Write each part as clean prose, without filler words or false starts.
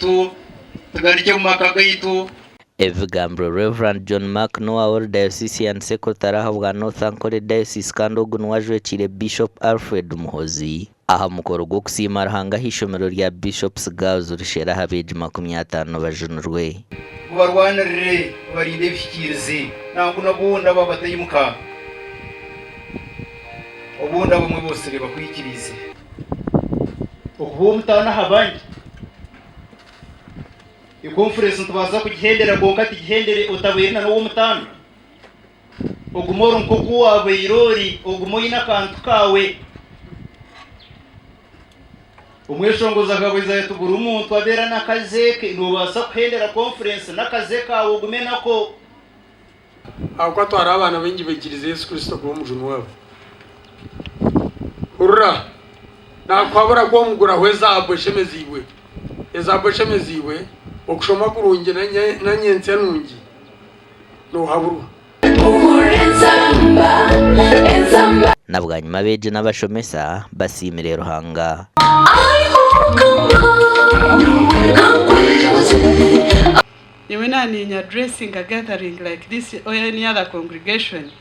gaitu, tugarukye omu maka gaitu. Ebi bigambirwe Rev. John Mark Noah ori Diocesan Secretary ahabwa North Ankole Diocese kandi ogu niwe ajwekiire Bishop Alfred Muhozi aha mukoro gw'okusiima Ruhanga aha ishomero rya Bishops Girls Rushere aha beegi 50 bajunirwe. Gubarwanirire, gubarinde ebihikiirizi, nangwa n'obundi abo abataimuka, obundi abamwe boosire bakwikiriize. Okuba ow'omutaano aha bandi. Ekonfurensi nitubaasa kugihendera kwonka tigihendere otabaire na n'ow'omutaano. Ogume ori nk'oku waabaire ori, ogume oine akantu kaawe. Omweshongozi akabaiza ati buri muntu abeera n'akaze ke, noobaasa kuhendera konfurensi n'akaze kaawe ogume nako. Ahabw'okuba twariho abaana baingi baikiriize Yesu Kristo kuba omujuni waabo. Hurira! Naakuhabura ku omuguraho ezaabu eshemeziibwe, ezaabu eshemeziibwe, okushoma kurungi na nyentsya nungi, noohaburwa. Na bwanyima abeegi n'abashomesa basiimire Ruhanga. Nyowe na niinya addressinga gathering like this or any other congregation,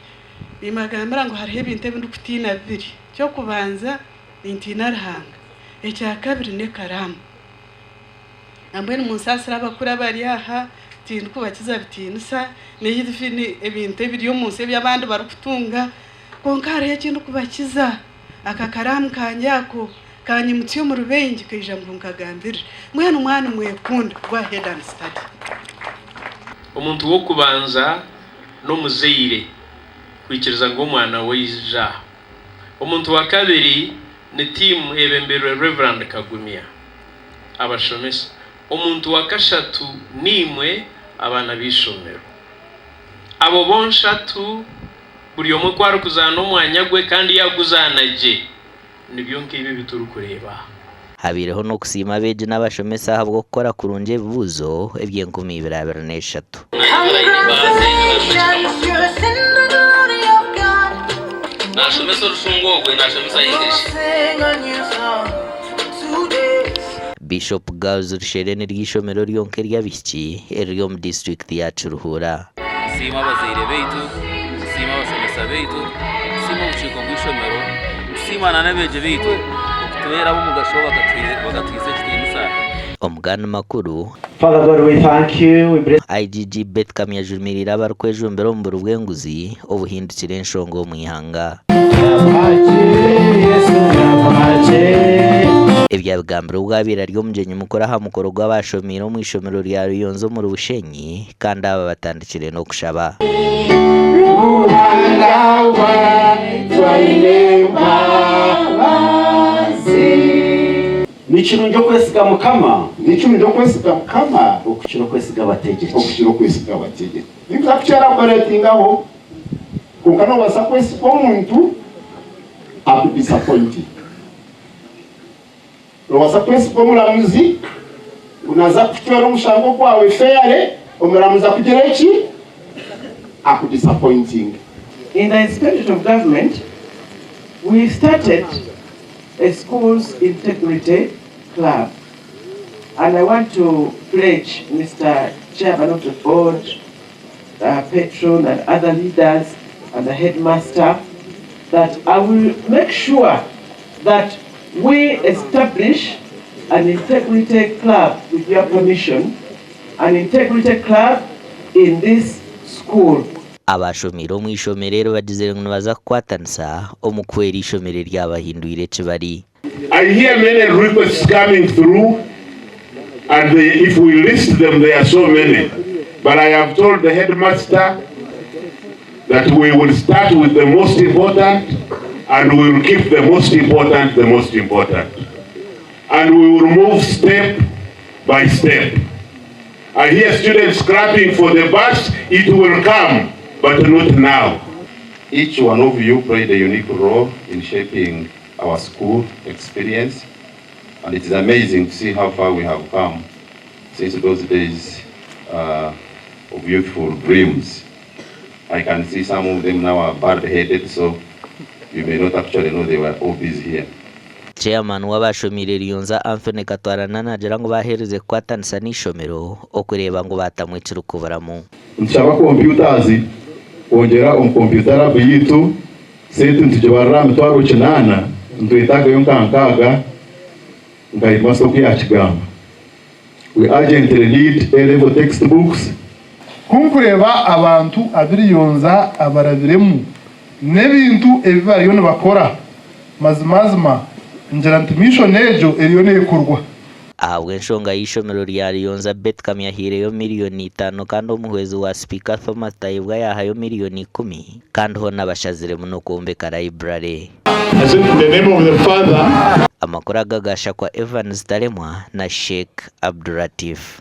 nimbagambira ngu hariho ebintu ebi ndikutiina bibiri. Eky'okubanza nintiina Ruhanga, ekyakabiri n'ekaraamu. Nambwenu munsaasire abakuru abari aha, tindikubakiza bitiinisa, n'ebi ebintu ebiri omu nsi ebi abandi barikutunga, kwonka hariho eki ndikubakiza, aka karaamu kangye ako Kanyimutsya omuri baingi kaija ngu nkagambirire. Mbwenu mwaba nimwekunda, go ahead and study. Omuntu w'okubanza n'omuzaire kwikiriza ngu omwana we aija aha. Omuntu wa kabiri ni tiimu eyebembeirwe Rev. Kagumya, abashomesa. Omuntu wa kashatu niimwe abaana b'eishomero. Abo bonshatu buri omwe ku arikuzaana omwanya gwe kandi yaaguzaana gye, Nibyo nk'ebi ebi turikureeba aha. Habaireho n'okusiima abeegi n'abashomesa ahabw'okukora kurungi ebibuuzo eby'enkumi ibiri abiri n'eshatu. Bishop Girls Rushere niryo ishomero ryonka ery'abaishiki eriri omu disiturikiti ya Kiruhura. Nitusiima abazaire baitu, nitusiima abashomesa baitu, nitusiima obukiiko bw'eishomero, nitusiima n'abeegi baitu okutubeera ab'omugasho bakatuhaisa ekitiinisa. Omugani makuru, Father God, we thank you, we bless. IGG Beth Kamya ajumirire abarikwejumbira omu buri bw'enguzi obuhindukire enshonga omu ihanga. Ebi abigambire obu abaire ari omugyenyi mukuru aha mukoro gw'abashomiire omu ishomero rya Ruyonza omuri Bushenyi kandi aba batandikire n'okushaba. Ni kirungi okwesiga Mukama. Ni kirungi okwesiga Mukama. Okukira okwesiga abategyeki. Okukira okwesiga abategyeki. Ninkuza kukyelaboratingaho kwonka nobaasa kwesiga omuntu akudisappointinge. Nobaasa kwesiga omuramuzi ngu naza kukucwera omushango gwawe fairly, omuramuzi akugire ki? Akudisappointinge. In the Inspectorate of Government, we started a Schools Integrity Club and I want to pledge Mister Chairman of the Board, the Patron and other leaders and the Headmaster that I will make sure that we establish an integrity club with your permission, an integrity club in this school. Abashomiire omu ishomero eri bagizire ngu nibaza kukwatanisa omu kuhwera eishomero eryabahindwire eki bari. I hear many requests coming through and they, if we list them there are so many but I have told the headmaster that we will start with the most important and we will keep the most important the most important and we will move step by step. I hear students clapping for the bus, it will come but not now. Each one of you played a unique role in shaping our school experience and it is amazing to see how far we have come since those days uh, of youthful dreams. I can see some of them now are bald-headed, so you may not actually know they were all busy here. Chairman w'abashomiire Riyonza Anthony Katwarana naagira ngu baaherize kukwatanisa n'eishomero okureeba ngu baatamu ekirikuburamu. Nitushaba computers kwongyera omu computer lab yaitu, sente nitugibarira aha mitwaro kinaana, nitwetagayo nka nkaaga nka headmaster oku yakigamba. We urgently need A level textbooks. Ku nkureeba abantu abiriyonza abarabiremu n'ebintu ebi bariyo nibakora, mazimazima ngira nti mission egyo eriyo nekorwa. Ahabw'enshonga y'eishomero rya Riyonza Betcam yahaireyo miriyoni itaano kandi omuhwezi wa sipiika Thomas Tayebwa yahayo miriyoni ikumi kandi hoona bashaziremu n'okwombeka library. As in the name of the Father. Amakuru aga gashakwa Evans Taremwa na Sheikh Abduratif.